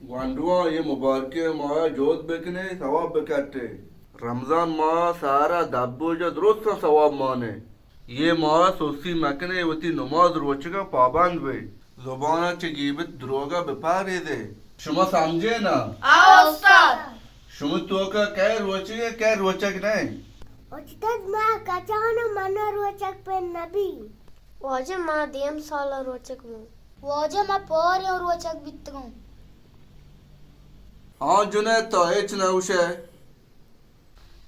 گونڈواں، اے مبارکیں ماہ ءَ جہد بکنے، ثواب بکٹے۔ رمضان ماہ ءَ سہارا دپ بوجا درستاں ثواب مانے۔ اے ماہ ءَ سستی مکنے، وتی نماز روچگاں پابند بے۔ زبان ءَ چہ گیبت دروگ ءَ بپہریزے۔ شما سمجھے نا؟ آ استاد۔ شما توکا کئے روچگے، کئے روچگ نئے؟ استاد، ما کچان ءَ منا روچگ پہ نبی۔ واجہ، ما دیم سال ءَ روچگ بوں۔ واجہ، ما پاریں روچگ بیتگوں۔ ہاں جنید، تو ہچ نہ گوشے۔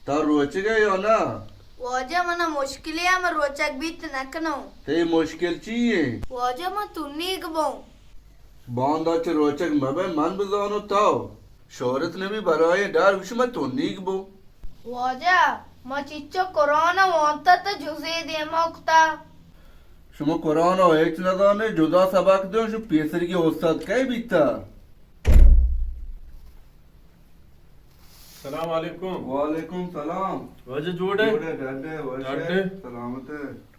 تو روچگ ئے یا نہ؟ واجہ، منا مشکلے ءَ، من روچگ بیت نہ کنوں۔ تئی مشکل چی ایں؟ واجہ، من تنیگ بوں۔ باندا چہ روچگ مبے، من بزانوں تو۔ شہرت نبی بلائیں ڈر گوش، من تنیگ بوں۔ واجہ، ما چچو قرآن ءَ وانتا تا جزے دیما کتا۔ شما قرآن ءَ ہچ نزانے، جدا سبق دیو، شما پیسرگی استاد کئے بیتا؟ سلام علیکم۔ وعلیکم سلام۔ واجہ جوڑ ئے؟ جوڑ ئے، ڈڈ ئے، وش ئے؟ ڈڈ ئے؟ سلامت ئے؟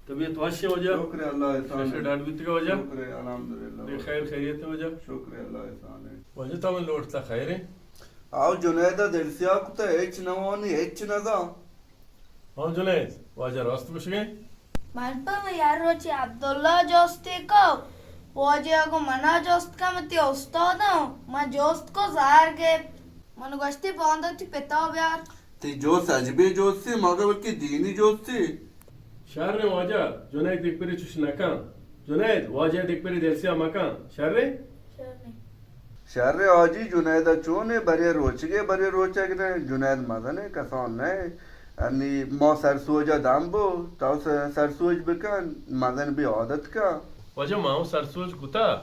طبیعت وش ئے واجہ؟ شکر اللہ احسان ئے۔ شکر، ڈڈ بیتگ واجہ؟ شکر الحمدللہ۔ بے خیر خیریت ئے واجہ؟ شکر اللہ احسان ئے۔ واجہ تو من لوٹتا خیر ئے؟ آؤ جنید ءَ دل سیاہ کتا، ہچ نہ وانی، ہچ نہ زان۔ ہاں جنید، واجہ راست گوشگے۔ من پہ من یار روچے عبداللہ جستے کو، واجہ گو منا جست کا، من تئی استاداں، من جست کو زہر گپت۔ من گوشتی باندا تئی پتا بیار۔ تئی جست عجبیں جستے، مگہ بلکہ دینی جستے۔ شر واجہ، جنید دگہ برے چش نکن۔ جنید، واجہ دگہ برے دل سیاہ مکن۔ شر؟ شر۔ شر حاجی، جنید ءَ چون ئے؟ برے روچگے، برے روچگ نہ۔ جنید مزن ئے، کسان نہ۔ انی ما سرسوج ءَ دم بو، تو س-، سرسوج بکن، مزن بی عادت کن۔ واجہ ما ہوں سرسوج کتا،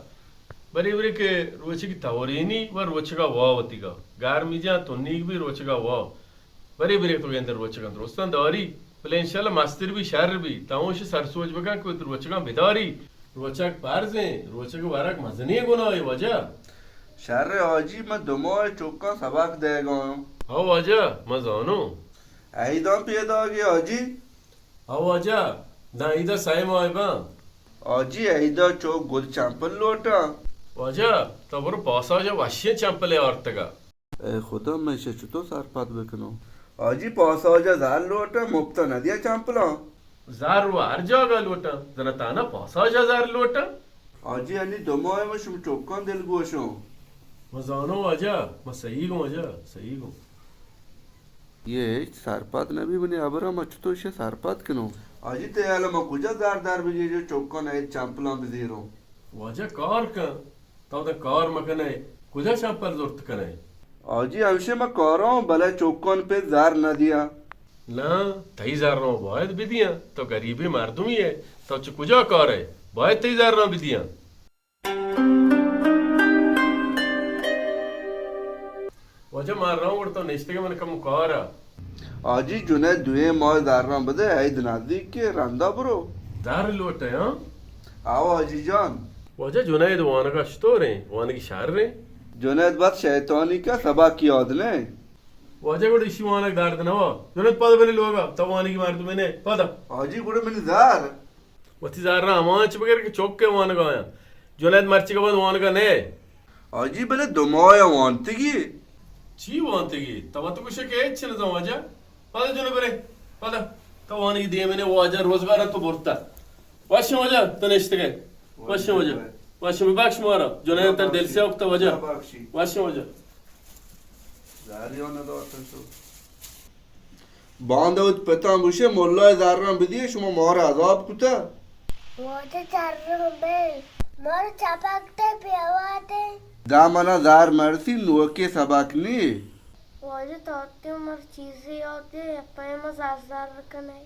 برے برے کہ روچگی تورینی و روچگا وا وتیگا۔ گرمی جان تنیگ بی روچگا وا۔ برے برے تو گندے روچگاں درستاں داری، بلے انشاءاللہ مستر بی شر بی، تو اوں اشی سرسوج بکن کہ وتی روچگاں بداری۔ روچگ پرز ایں، روچگ ورگ مزنیں گناہے واجہ۔ شر حاجی، من دو ماہ چکاں سبق دئیگاں۔ ہو واجہ، من زانوں۔ عیداں پیداگے حاجی؟ ہو واجہ، داں عیدا سئے ماہ باں۔ حاجی، عیدا چک گد چمپل لوٹاں۔ واجہ، تو برو پاساژ ءَ وشیں چمپلے آرتگا۔ اے خدا، من ایشی چطور سرپد بکنوں؟ حاجی، پاساژ ءَ زر لوٹاں، مپت ءَ ندیاں چمپلاں۔ زر و ہر جاگہ لوٹاں، زنا تانا پاساژ ءَ زر لوٹاں۔ حاجی، انی دو ماہ من شما چکاں دلگوشوں۔ من زانوں واجہ، من سہیگوں واجہ، سہیگوں۔ اے ہچ سرپد نبی، منی ہبراں من چطور ایشی سرپد کنوں؟ حاجی، تئی ہیال ءَ من کجا زر در بگیجوں، چکاں نئے چمپلاں بزیروں؟ واجہ کار کن۔ تو داں کار مکنئے، کجا چمپل زرت کنئے؟ حاجی، ہمشی من کاراں، بلے چکان پہ زر ندیاں۔ ناں، تئی زراں باید بدیاں، تو گریبیں مردمے ئے، تو چہ کجا کارئے؟ باید تئی زراں بدیاں۔ واجہ ما رواں گڑا، تو نشتگے، من کمو کارا۔ حاجی، جنید دوئیں ماہ زراں بدے، عید نزدیک کے، رندا برو۔ زر لوٹئے، ہاں؟ آو حاجی جان۔ واجہ جنید وانگا چطوریں؟ وانگی شریں؟ جنید بس شیطانی کا، سبق یاد نہ۔ واجہ گڑا ایشی وانگ درد نوا۔ جنید پد بلے لوگا، تو وانگی مردمے نہ، پد۔ حاجی گڑا منی زر۔ وتی زراں ہمانچ بگر کہ چک ءِ وانگا آیاں۔ جنید مرچیگا بعد وانگا نئے۔ حاجی بلے دو ماہ ءَ وانتگی۔ چی وانتگی؟ تو وت گوشے کہ ہچ نزاں واجہ۔ پدا جنید برے، پدا۔ تو وانگی دیمے نئے واجہ، روزگار تو برتا۔ وشیں واجہ، تو نشتگے۔ وشیں واجہ۔ وشیں ببخش مارا۔ جنید تر دل سیاہ کتا واجہ۔ وشیں واجہ۔ زاریان داتن تو۔ باندا وت پتاں گوشے، ملا ءِ زراں بدیے، شما مارا عذاب کتا۔ واجہ زراں بے، مارا چپک تے پیوا تے۔ دا منا زر مرسی، نوکے سبق نی۔ واجہ تاتے مر چیزے یاد دے، پیم زر زر کنے۔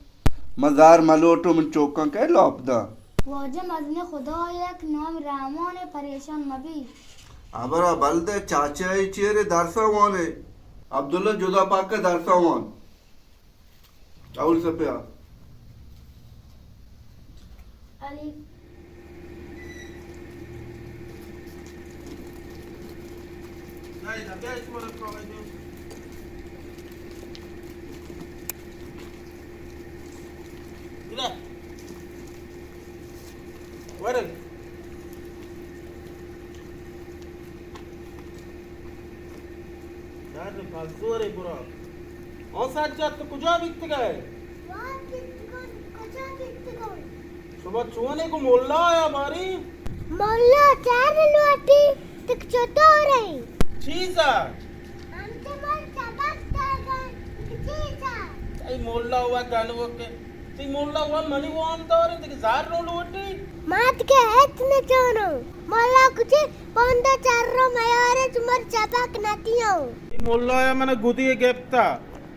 ما زر ملوٹو، من چوکاں کئے لاپ دا۔ واجہ مزن خدا یک نام رحمان، پریشان مبی۔ ابرا بل دے، چاچائی چیرے درسا وانے۔ عبداللہ جدا پاکا درسا وان۔ اول صفحہ۔ الف۔ ورن۔ ارے پزورے برا۔ او سجاد، تو کجا بیتگ ئے؟ واہ بیتگاں، کجا بیتگاں؟ شما چون ئے گوں ملا ءَ باری؟ ملا چار لوٹی، تک چطور ئے؟ چیزا؟ ہم تو من سبق داگا، چیزا؟ اے ملا وا گنوکے۔ تئی ملا وا منی وام دار انت، دگہ زر رو لوٹی؟ ما دگہ ہچ نہ چانو۔ ملا کچے پوندا چر رو میارے، چمر چپک نہ تیو۔ تئی ملا ءَ من گدی گپتا،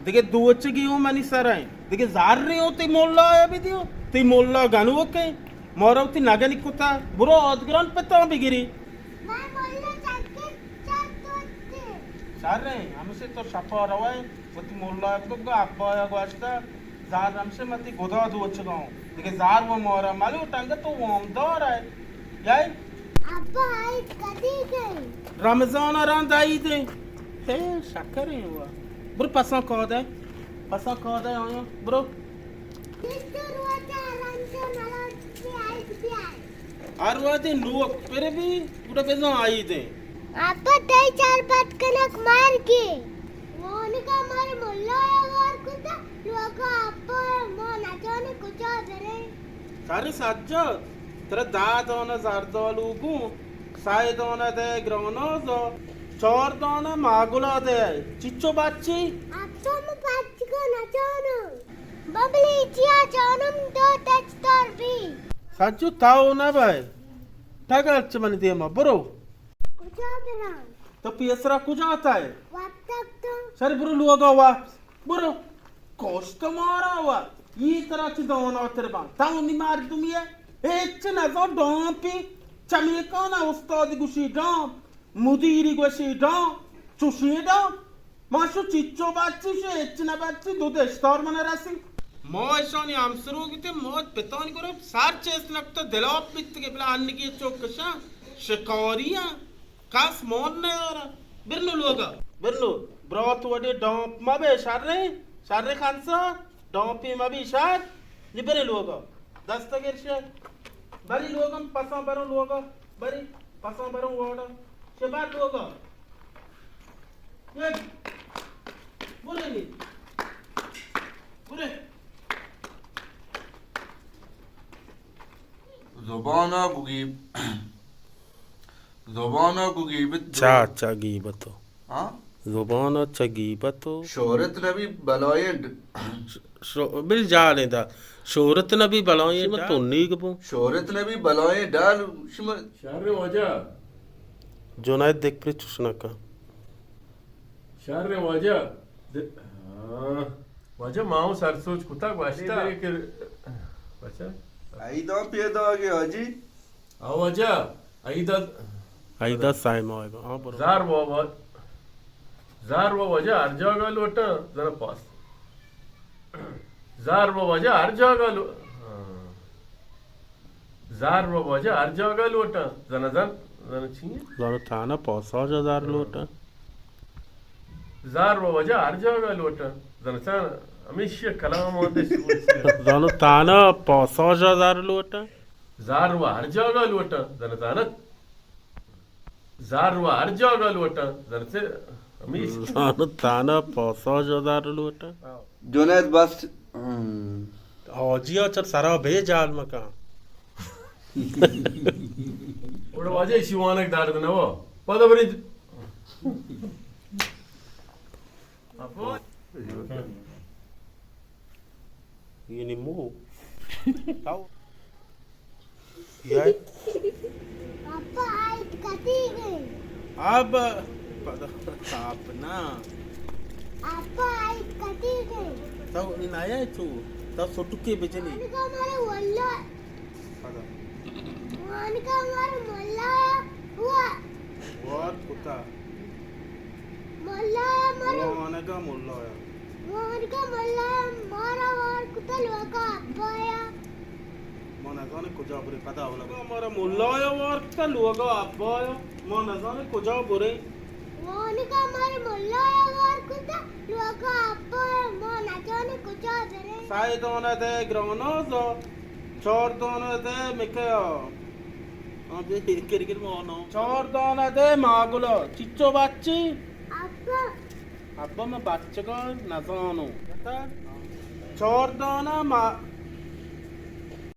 دگہ دوچگی ہوں منی سر ءَ، دگہ زر رو تئی ملا ءَ بدیو۔ تئی ملا گنوکے، مارا وتی نگنی کتا، برو آدگران پتاں بگری۔ من ملا چکے چر دوتے۔ شر ایں، ہمشے تو شپا روئے، وتی ملا ءَ بگو، ابا ءَ گوشتہ، زر ہمشے من تئی گدا دوچگاں۔ دگہ زر و مارا ملوٹ، انگہ تو وامدار ئے۔ یای؟ ابا، عید کدی گئی؟ رمضان ءَ رند عید ایں۔ ہے، شکر ایں وا۔ برو پساں کادے۔ پساں کادے آیاں۔ برو۔ بیست روچ ءَ رند ملوٹ عید بیائے۔ ہر وہدے نوک پر بی، گڑا بزاں عید ایں۔ ابا، تئی چار پت کنک مرگی۔ وانگا مارا ملا ءَ وار کتا، لوگا ابا ما نزانے کجا بریں۔ سر سجاد، ترا دہ دانہ زردالو گوں، سئے دانہ دے گرانازا، چار دانہ ماگلا دے۔ چچو بچی؟ ابا، ما بچکا نزاناں۔ ببلی چیا جانم دو تچ تر بی۔ سجو تاو نہ بئے۔ ٹگل چہ منی دیما برو۔ کجا براں؟ تو پیسرا کجا تئے؟ وپتگ تو۔ شر برو لوگا واپس۔ برو۔ کشت مارا وا۔ ای ترا چہ دانا تر باں۔ تاو نی مردمی ئے۔ ہچ نزان ڈامپی۔ چمیکانا استاد گوشی ڈامپ۔ مدیری گوشی ڈاں، چوشیں ڈاں؟ ما شو چچو بچی، شو ہچ نہ بچی، دو دشتار من رسی۔ ما اشانی ہمسروگ بیتیں، ما پتانی گورا سر چست نکتا، دلاپ بیت کہ بلا انگی چوک کشاں، شکاری آں، کس مان نیارا۔ برنو لوگا، برنو، برات وڈے ڈامپ مبے، شریں، شریں خنسا۔ ڈامپی مبی شر، نی برے لوگا۔ دست گرشے۔ بری لوگا، پساں برو لوگا۔ بری، پساں برو واڑا۔ چہ بر لوگا۔ یک۔ برے نی۔ برے۔ زبانا گوگی۔ زبان ءَ گوں گیبت چا، چا گیبت ءَ۔ ہاں؟ زبان ءَ چا گیبت ءَ۔ شہرت نبی بلائیں ڈ-، ش-، ش-، بل جال ایں دا۔ شہرت نبی بلائیں شما ڈال۔ تو نیگ بو۔ شہرت نبی بلائیں ڈال شما۔ شر واجہ۔ جنید دیکھ پر چشنکا۔ شر واجہ۔ د-، ہاں۔ واجہ ما اوں سر سوچ کتا گوشتا۔ دے دے کہ، واجہ۔ ایدا پیدا آگے حاجی۔ آ واجہ، ایدا۔ ایدا سائے ماہ با، ہاں، برو۔ زار و وا-، زار و واجہ ہر جاگہ لوٹاں، زنا پاس۔ زار و واجہ ہر جاگہ لو-، ہاں۔ زار و واجہ ہر جاگہ لوٹاں، زنا زن، زنا چی؟ زنا تانا پاساج زار لوٹاں۔ زار و واجہ ہر جاگہ لوٹاں، زنا تانا ہمیشہ کلام آتے سوچ۔ زنا تانا پاساج زار لوٹاں۔ زار و ہر جاگہ لوٹاں، زنا تانا۔ زار و ہر جاگہ لوٹاں، زنا سے ہمیش۔ زنا تانا پاساج زار لوٹاں۔ جنید بس، ہم۔ حاجی ءَ چر سرا بے جال مکان۔ اوڑ واجہ ایشی وانگ دارد نہ ہو۔ پدا برید۔ یعنی مو۔ تاو۔ یای۔ آپا آئیت کتی گئی۔ آب، پدا، آپ نا۔ آپا آئیت کتی گئی۔ تاو ان آیا تو، تاو سٹکے بجنی۔ آنگا مارا واللہ۔ پدا۔ آنگا مارا ملا ہوا۔ وار کتا۔ ملا ءَ مارا وانگا ملا ءَ۔ وانگا ملا ءَ مارا وار کتا لوگا ابا ءَ۔ ما نزانے کجا برے پدا اولا۔ مارا ملا ءَ وار کتا لوگا ابا ءَ۔ ما نزانے کجا برے۔ وانگا مارا ملا ءَ وار کتا لوگا ابا ءَ۔ ما نزانے کجا برے۔ سائے دانہ دے گرانازا۔ چار دانہ دے مکیا۔ ہاں، بے کرگر مانا۔ چار دانہ دے ماگلا۔ چچو بچی۔ ابا۔ ابا، ما بچگاں نزانوں۔ چار دانہ ما